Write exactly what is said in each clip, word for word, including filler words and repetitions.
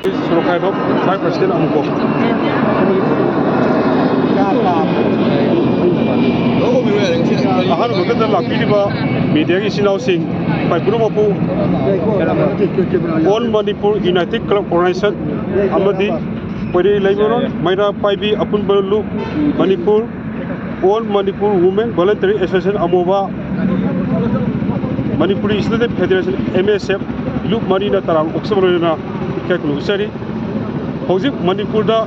ꯁꯣꯔꯣꯛꯈꯥꯏꯕ vice president ꯑꯃꯨꯛꯀꯣ꯫ ꯑꯍꯥꯟꯕꯗ ꯂꯥꯛꯄꯤꯔꯤꯕ ꯃꯤꯗꯤꯌꯥꯒꯤ ꯏꯆꯤꯟ ꯏꯅꯥꯎꯁꯤꯡ, ꯄꯥꯏ ꯄꯨꯝꯅꯃꯛꯄꯨ All Manipur United Club Organization ꯑꯃꯗꯤ ꯄꯣꯏꯔꯩ ꯂꯩꯃꯔꯣꯟ ꯃꯩꯔꯥ ꯄꯥꯏꯕꯤ ꯑꯄꯨꯟꯕ ꯂꯨꯞ Manipur, All Manipur Women Voluntary Association ꯑꯃꯣꯕꯥ, Manipuri Student Federation, M S F, ꯂꯨꯞ ꯃꯔꯤꯅ ꯇꯔꯥꯝꯅ ꯑꯣꯛꯆꯕ ꯂꯣꯏꯅꯅ ꯏꯀꯥꯏ ꯈꯨꯝꯅꯕ ꯎꯠꯆꯔꯤ꯫ ꯍꯧꯖꯤꯛ ꯃꯅꯤꯄꯨꯔꯗ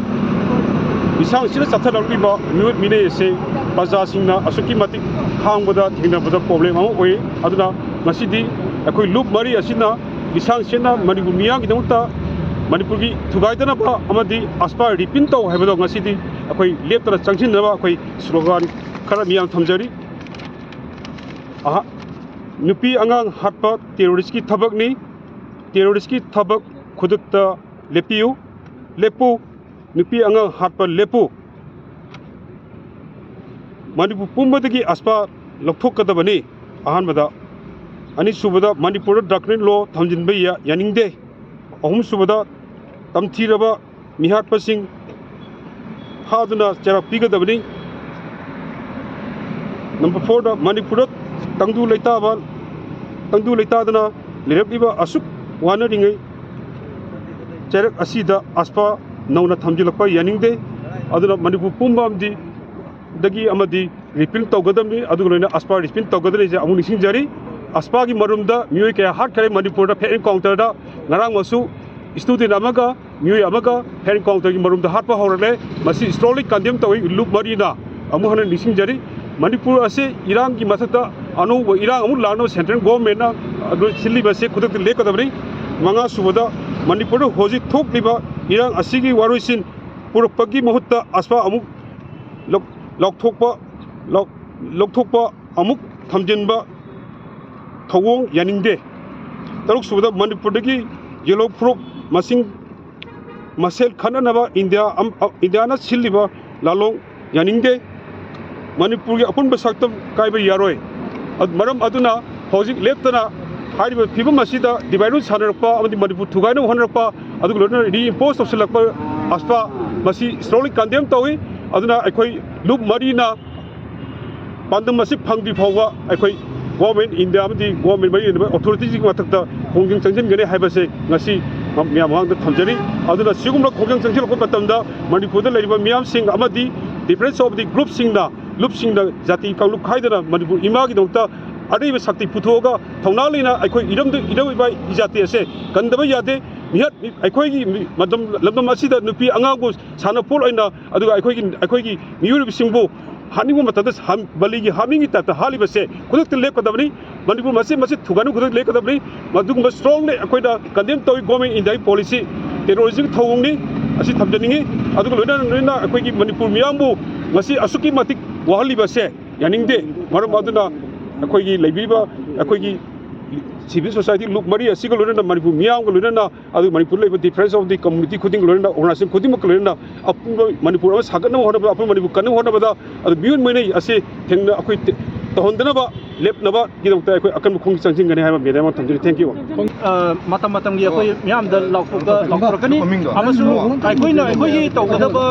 ꯂꯤꯁꯥꯡ ꯁꯤꯠꯅ ꯆꯠꯊꯔꯛꯂꯤꯕ ꯃꯤꯑꯣꯠ ꯃꯤꯅꯩ ꯑꯁꯤ ꯄ꯭ꯔꯖꯥꯁꯤꯡꯅ ꯑꯁꯨꯛꯀꯤ ꯃꯇꯤꯛ ꯈꯥꯡꯕꯗ ꯊꯦꯡꯅꯕꯗ ꯄ꯭ꯔꯣꯕ꯭ꯂꯦꯝ ꯑꯃ ꯑꯣꯏ꯫ ꯑꯗꯨꯅ ꯉꯁꯤꯗꯤ ꯑꯩꯈꯣꯏ ꯂꯨꯞ ꯃꯔꯤ ꯑꯁꯤꯅ ꯂꯤꯁꯥꯡ ꯁꯤꯠꯅ ꯃꯅꯤꯄꯨꯔ ꯃꯤꯌꯥꯝꯒꯤꯗꯃꯛꯇ ꯃꯅꯤꯄꯨꯔꯒꯤ ꯊꯨꯒꯥꯏꯗꯅꯕ ꯑꯃꯗꯤ ꯑꯁꯄꯥ ꯔꯤꯄꯤꯟ ꯇꯧ ꯍꯥꯏꯕꯗꯣ ꯉꯁꯤꯗꯤ ꯑꯩꯈꯣꯏ ꯂꯦꯞꯇꯅ ꯆꯪꯁꯤꯟꯅꯕ ꯑꯩꯈꯣꯏ ꯁ꯭ꯂꯣꯒꯥꯟ ꯈꯔ ꯃꯤꯌꯥꯝ ꯊꯝꯖꯔꯤ꯫ ꯑꯍ-, ꯅꯨꯄꯤ ꯑꯉꯥꯡ ꯍꯥꯠꯄ ꯇꯦꯔꯣꯔꯤꯁꯀꯤ ꯊꯕꯛꯅꯤ꯫ ꯇꯦꯔꯣꯔꯤꯁꯀꯤ ꯊꯕꯛ ꯈꯨꯗꯛꯇ ꯂꯦꯞꯄꯤꯌꯨ, ꯂꯦꯞꯄꯨ꯫ ꯅꯨꯄꯤ ꯑꯉꯥꯡ ꯍꯥꯠꯄ ꯂꯦꯞꯄꯨ꯫ ꯃꯅꯤꯄꯨꯔ ꯄꯨꯝꯕꯗꯒꯤ ꯑꯁꯄꯥ ꯂꯧꯊꯣꯛꯀꯗꯕꯅꯤ꯫ ꯑꯍꯥꯟꯕꯗ, ꯑꯅꯤꯁꯨꯕꯗ, ꯃꯅꯤꯄꯨꯔꯗ ꯗ꯭ꯔꯒ ꯂꯣ ꯊꯝꯖꯤꯟꯕ ꯌꯥ-, ꯌꯥꯅꯤꯡꯗꯦ꯫ ꯑꯍꯨꯝꯁꯨꯕꯗ, ꯇꯝꯊꯤꯔꯕ ꯃꯤꯍꯥꯠꯄꯁꯤꯡ ꯐꯥꯗꯨꯅ ꯆꯩꯔꯥꯛ ꯄꯤꯒꯗꯕꯅꯤ꯫ ꯅꯝꯕꯔ ꯐꯣꯔꯗ, ꯃꯅꯤꯄꯨꯔꯗ ꯇꯪꯗꯨ ꯂꯩꯇꯥꯕ, ꯇꯪꯗꯨ ꯂꯩꯇꯥꯗꯅ ꯂꯩꯔꯛꯂꯤꯕ ꯑꯁꯨꯛ ꯋꯥꯅꯔꯤꯉꯩ ꯆꯩꯔꯛ ꯑꯁꯤꯗ ꯑꯁꯄꯥ ꯅꯧꯅ ꯊꯝꯖꯤꯜꯂꯛꯄ ꯌꯥꯅꯤꯡꯗꯦ꯫ ꯑꯗꯨꯅ ꯃꯅꯤꯄꯨꯔ ꯄꯨꯝꯕ ꯑꯃꯗꯤ ꯗꯒꯤ ꯑꯃꯗꯤ ꯔꯤꯄꯤꯜ ꯇꯧꯒꯗꯕꯅꯤ꯫ ꯑꯗꯨꯒ ꯂꯣꯏꯅ ꯑꯁꯄꯥ ꯔꯤꯄꯤꯜ ꯇꯧꯒꯗꯕꯅꯤꯁꯦ ꯑꯃꯨꯛ ꯅꯤꯡꯁꯤꯡꯖꯔꯤ꯫ ꯑꯁꯄꯥꯒꯤ ꯃꯔꯨꯝꯗ ꯃꯤꯑꯣꯏ ꯀꯌꯥ ꯍꯥꯠꯈ꯭ꯔꯦ ꯃꯅꯤꯄꯨꯔꯗ ꯐꯦꯠ ꯑꯦꯟꯀꯥꯎꯟꯇꯔꯗ꯫ ꯉꯔꯥꯡꯃꯛꯁꯨ ꯏꯁꯇꯨꯗꯦꯟ ꯑꯃꯒ ꯃꯤꯑꯣꯏ ꯑꯃꯒ ꯐꯦꯠ ꯑꯦꯟꯀꯥꯎꯟꯇꯔꯒꯤ ꯃꯔꯨꯝꯗ ꯍꯥꯠꯄ ꯍꯧꯔꯛꯂꯦ꯫ ꯃꯁꯤ ꯏꯁꯇ꯭ꯔꯣꯡꯂꯤ ꯀꯟꯗꯦꯝ ꯇꯧꯏ ꯂꯨꯞ ꯃꯔꯤꯅ꯫ ꯑꯃꯨꯛ ꯍꯟꯅ ꯅꯤꯡꯁꯤꯡꯖꯔꯤ, ꯃꯅꯤꯄꯨꯔ ꯑꯁꯤ ꯏꯔꯥꯡꯒꯤ ꯃꯊꯛꯇ ꯑꯅꯧꯕ ꯏꯔꯥꯡ ꯑꯃꯨꯛ ꯂꯥꯛꯅꯕ ꯁꯦꯟꯇ꯭ꯔꯦꯜ ꯒꯣꯚꯔꯟꯃꯦꯟꯠꯅ ꯑꯗꯨ ꯁꯤꯜꯂꯤꯕꯁꯤ ꯈꯨꯗꯛꯇ ꯂꯦꯞꯀꯗꯕꯅꯤ꯫ ꯃꯉꯥ ꯁꯨꯕꯗ, ꯃꯅꯤꯄꯨꯔꯗ ꯍꯧꯖꯤꯛ ꯊꯣꯛꯂꯤꯕ ꯏꯔꯥꯡ ꯑꯁꯤꯒꯤ ꯋꯥꯔꯣꯏꯁꯤꯟ ꯄꯨꯔꯛꯄꯒꯤ ꯃꯍꯨꯠꯇ ꯑꯁꯄꯥ ꯑꯃꯨꯛ ꯂꯧ-, ꯂꯧꯊꯣꯛꯄ, ꯂꯧ-, ꯂꯧꯊꯣꯛꯄ ꯑꯃꯨꯛ ꯊꯝꯖꯤꯟꯕ ꯊꯧꯑꯣꯡ ꯌꯥꯅꯤꯡꯗꯦ꯫ ꯇꯔꯨꯛ ꯁꯨꯕꯗ, ꯃꯅꯤꯄꯨꯔꯗꯒꯤ ꯌꯦꯂꯣ ꯐꯨꯔꯨꯞ ꯃꯁꯤꯡ ꯃꯁꯦꯜ ꯈꯠꯅꯅꯕ ꯏꯟꯗꯤꯌꯥ ꯑꯝ-, ꯑ, ꯏꯟꯗꯤꯌꯥꯅ ꯁꯤꯜꯂꯤꯕ ꯂꯥꯂꯣꯡ ꯌꯥꯅꯤꯡꯗꯦ꯫ ꯃꯅꯤꯄꯨꯔꯒꯤ ꯑꯄꯨꯟꯕ ꯁꯛꯇꯝ ꯀꯥꯏꯕ ꯌꯥꯔꯣꯏ꯫ ꯑꯗ-, ꯃꯔꯝ ꯑꯗꯨꯅ ꯍꯧꯖꯤꯛ ꯂꯦꯞꯇꯅ ꯍꯥꯏꯔꯤꯕ ꯐꯤꯕꯝ ꯑꯁꯤꯗ divide and rule ꯁꯥꯟꯅꯔꯛꯄ ꯑꯃꯗꯤ ꯃꯅꯤꯄꯨꯔ ꯊꯨꯒꯥꯏꯅꯕ ꯍꯣꯠꯅꯔꯛꯄ, ꯑꯗꯨꯒ ꯂꯣꯏꯅꯅ reinforce ꯇꯧꯁꯤꯜꯂꯛꯄ ꯑꯁꯄꯥ, ꯃꯁꯤ strongly condemn ꯇꯧꯏ꯫ ꯑꯗꯨꯅ ꯑꯩꯈꯣꯏ ꯂꯨꯞ ꯃꯔꯤꯅ ꯄꯥꯟꯗꯝ ꯑꯁꯤ ꯐꯪꯗ꯭ꯔꯤ ꯐꯥꯎꯕ ꯑꯩꯈꯣꯏ Government of India ꯑꯃꯗꯤ Government ꯃꯔꯤ ꯂꯩꯅꯕ authority ꯁꯤꯡꯒꯤ ꯃꯊꯛꯇ ꯈꯣꯡꯖꯪ ꯆꯪꯁꯤꯟꯒꯅꯤ ꯍꯥꯏꯕꯁꯦ ꯉꯁꯤ ꯃꯌꯥꯝ ꯃꯃꯥꯡꯗ ꯊꯝꯖꯔꯤ꯫ ꯑꯗꯨꯅ ꯁꯤꯒꯨꯝꯕ ꯈꯣꯡꯖꯪ ꯆꯪꯁꯤꯜꯂꯛꯄ ꯃꯇꯝꯗ ꯃꯅꯤꯄꯨꯔꯗ ꯂꯩꯔꯤꯕ ꯃꯤꯌꯥꯝꯁꯤꯡ ꯑꯃꯗꯤ difference of the group ꯁꯤꯡꯅ, ꯂꯨꯞꯁꯤꯡꯅ ꯖꯥꯇꯤ ꯀꯥꯡꯂꯨꯞ ꯈꯥꯏꯗꯅ ꯃꯅꯤꯄꯨꯔ ꯏꯃꯥꯒꯤꯗꯃꯛꯇ ꯑꯔꯩꯕ ꯁꯛꯇꯤ ꯄꯨꯊꯣꯛꯑꯒ ꯊꯧꯅꯥ ꯂꯩꯅ ꯑꯩꯈꯣꯏ ꯏꯔꯝꯗ, ꯏꯔꯝ ꯏꯃꯥ ꯏꯖꯥꯇꯤ ꯑꯁꯦ ꯀꯟꯗꯕ ꯌꯥꯗꯦ꯫ ꯃꯤꯍꯠ, ꯑꯩꯈꯣꯏꯒꯤ ꯃꯤ-, ꯃꯇꯝ, ꯂꯝꯗꯝ ꯑꯁꯤꯗ ꯅꯨꯄꯤ ꯑꯉꯥꯡꯕꯨ ꯁꯥꯟꯅꯄꯣꯠ ꯑꯣꯏꯅ, ꯑꯗꯨꯒ ꯑꯩꯈꯣꯏꯒꯤ, ꯑꯩꯈꯣꯏꯒꯤ ꯃꯤꯑꯣꯏꯔꯤꯕꯁꯤꯡꯕꯨ ꯍꯥꯠꯅꯤꯡꯕ ꯃꯇꯝꯗ ꯍꯥꯝ-, ꯕꯂꯤꯒꯤ ꯍꯥꯃꯤꯡꯒꯤ ꯇꯥꯏꯞꯇ ꯍꯥꯠꯂꯤꯕꯁꯦ ꯈꯨꯗꯛꯇ ꯂꯦꯞꯀꯗꯕꯅꯤ꯫ ꯃꯅꯤꯄꯨꯔ ꯃꯆꯦꯠ ꯃꯆꯦꯠ ꯊꯨꯒꯥꯏꯅ ꯈꯨꯗꯛꯇ ꯂꯦꯞꯀꯗꯕꯅꯤ꯫ ꯃꯗꯨꯒꯨꯝꯕ strongly ꯑꯩꯈꯣꯏꯅ condemn ꯇꯧꯏ꯫ Government of India ꯒꯤ policy terrorism ꯒꯤ ꯊꯧꯑꯣꯡꯅꯤ꯫ ꯑꯁꯤ ꯊꯝꯖꯅꯤꯡꯉꯤ꯫ ꯑꯗꯨꯒ ꯂꯣꯏꯅꯅ, ꯂꯣꯏꯅꯅ ꯑꯩꯈꯣꯏꯒꯤ ꯃꯅꯤꯄꯨꯔ ꯃꯤꯌꯥꯝꯕꯨ ꯉꯁꯤ ꯑꯁꯨꯛꯀꯤ ꯃꯇꯤꯛ ꯋꯥꯍꯜꯂꯤꯕꯁꯦ ꯌꯥꯅꯤꯡꯗꯦ꯫ ꯃꯔꯝ ꯑꯗꯨꯅ ꯑꯩꯈꯣꯏꯒꯤ ꯂꯩꯕꯤꯔꯤꯕ ꯑꯩꯈꯣꯏꯒꯤ civil society ꯂꯨꯞ ꯃꯔꯤ ꯑꯁꯤꯒ ꯂꯣꯏꯅꯅ ꯃꯅꯤꯄꯨꯔ ꯃꯤꯌꯥꯝꯒ ꯂꯣꯏꯅꯅ, ꯑꯗꯨꯒ ꯃꯅꯤꯄꯨꯔꯗ ꯂꯩꯕ difference of the community ꯈꯨꯗꯤꯡꯒ ꯂꯣꯏꯅꯅ, organization ꯈꯨꯗꯤꯡꯃꯛꯀ ꯂꯣꯏꯅꯅ ꯑꯄꯨꯟꯕ ꯃꯅꯤꯄꯨꯔ ꯑꯃ ꯁꯥꯒꯠꯅꯕ ꯍꯣꯠꯅꯕꯗ, ꯑꯄꯨꯟꯕ ꯃꯅꯤꯄꯨꯔ ꯀꯟꯅꯕ ꯍꯣꯠꯅꯕꯗ, ꯑꯗꯨ ꯃꯤꯑꯣꯠ ꯃꯤꯅꯩ ꯑꯁꯤ ꯊꯦꯡꯅ ꯑꯩꯈꯣꯏ ꯇ-, ꯇꯧꯍꯟꯗꯅꯕ ꯂꯦꯞꯅꯕꯒꯤꯗꯃꯛꯇ ꯑꯩꯈꯣꯏ ꯑꯀꯟꯕ ꯈꯣꯡ ꯆꯪꯁꯤꯟꯒꯅꯤ ꯍꯥꯏꯕ ꯃꯦꯗꯥꯝ ꯑꯃ ꯊꯝꯖꯔꯤ꯫ Thank you꯫ ꯑ, ꯃꯇꯝ ꯃꯇꯝꯒꯤ ꯑꯩꯈꯣꯏ ꯃꯤꯌꯥꯝꯗ ꯂꯥꯎꯊꯣꯛꯄ ꯂꯥꯎꯊꯣꯔꯛꯀꯅꯤ꯫ ꯑꯃꯁꯨꯡ ꯑꯩꯈꯣꯏꯅ, ꯑꯩꯈꯣꯏꯒꯤ ꯇꯧꯒꯗꯕ,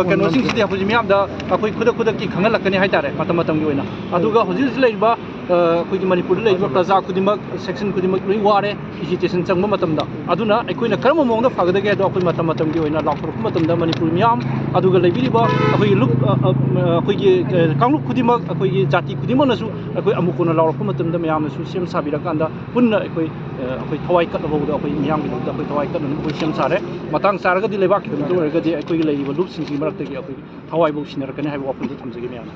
ꯑ, ꯀꯩꯅꯣꯁꯤꯡꯁꯤꯗꯤ ꯍꯧꯖꯤꯛ ꯃꯤꯌꯥꯝꯗ ꯑꯩꯈꯣꯏ ꯈꯨꯗꯛ ꯈꯨꯗꯛꯀꯤ ꯈꯪꯍꯜꯂꯛꯀꯅꯤ ꯍꯥꯏꯇꯥꯔꯦ, ꯃꯇꯝ ꯃꯇꯝꯒꯤ ꯑꯣꯏꯅ꯫ ꯑꯗꯨꯒ ꯍꯧꯖꯤꯛ ꯍꯧꯖꯤꯛ ꯂꯩꯔꯤꯕ, ꯑ, ꯑꯩꯈꯣꯏꯒꯤ ꯃꯅꯤꯄꯨꯔꯗ ꯂꯩꯔꯤꯕ ꯄ꯭ꯔꯖꯥ ꯈꯨꯗꯤꯡꯃꯛ, section ꯈꯨꯗꯤꯡꯃꯛ ꯂꯣꯏ ꯋꯥꯔꯦ agitation ꯆꯪꯕ ꯃꯇꯝꯗ꯫ ꯑꯗꯨꯅ ꯑꯩꯈꯣꯏꯅ ꯀꯔꯝꯕ ꯃꯑꯣꯡꯗ ꯐꯒꯗꯒꯦ ꯍꯥꯏꯗꯣ ꯑꯩꯈꯣꯏ ꯃꯇꯝ ꯃꯇꯝꯒꯤ ꯑꯣꯏꯅ ꯂꯥꯎꯊꯣꯔꯛꯄ ꯃꯇꯝꯗ ꯃꯅꯤꯄꯨꯔ ꯃꯤꯌꯥꯝ, ꯑꯗꯨꯒ ꯂꯩꯕꯤꯔꯤꯕ ꯑꯩꯈꯣꯏꯒꯤ ꯂꯨꯞ-, ꯑ, ꯑ, ꯑꯩꯈꯣꯏꯒꯤ, ꯑ, ꯀꯥꯡꯂꯨꯞ ꯈꯨꯗꯤꯡꯃꯛ, ꯑꯩꯈꯣꯏꯒꯤ ꯖꯥꯇꯤ ꯈꯨꯗꯤꯡꯃꯛꯅꯁꯨ ꯑꯩꯈꯣꯏ ꯑꯃꯨꯛ ꯀꯣꯟꯅ ꯂꯥꯎꯔꯛꯄ ꯃꯇꯝꯗ ꯃꯌꯥꯝꯅꯁꯨ ꯁꯦꯝ ꯁꯥꯕꯤꯔꯀꯥꯟꯗ ꯄꯨꯟꯅ ꯑꯩꯈꯣꯏ, ꯑ, ꯑꯩꯈꯣꯏ ꯊꯋꯥꯏ ꯀꯠꯅꯕꯗ ꯑꯩꯈꯣꯏ ꯃꯤꯌꯥꯝꯒꯤꯗꯃꯛꯇ ꯑꯩꯈꯣꯏ ꯊꯋꯥꯏ ꯀꯠꯅꯅꯕ ꯑꯩꯈꯣꯏ ꯁꯦꯝ ꯁꯥꯔꯦ꯫ ꯃꯇꯥꯡ ꯆꯥꯔꯒꯗꯤ ꯂꯩꯕꯥꯛꯀꯤꯗꯃꯛꯇ ꯑꯣꯏꯔꯒꯗꯤ ꯑꯩꯈꯣꯏꯒꯤ ꯂꯩꯔꯤꯕ ꯂꯨꯞꯁꯤꯡꯁꯤꯒꯤ ꯃꯔꯛꯇꯒꯤ ꯑꯩꯈꯣꯏ ꯊꯋꯥꯏꯐꯥꯎ ꯁꯤꯟꯅꯔꯛꯀꯅꯤ ꯍꯥꯏꯕ ꯋꯥꯐꯝꯗꯨ ꯊꯝꯖꯒꯦ ꯃꯌꯥꯝꯅ꯫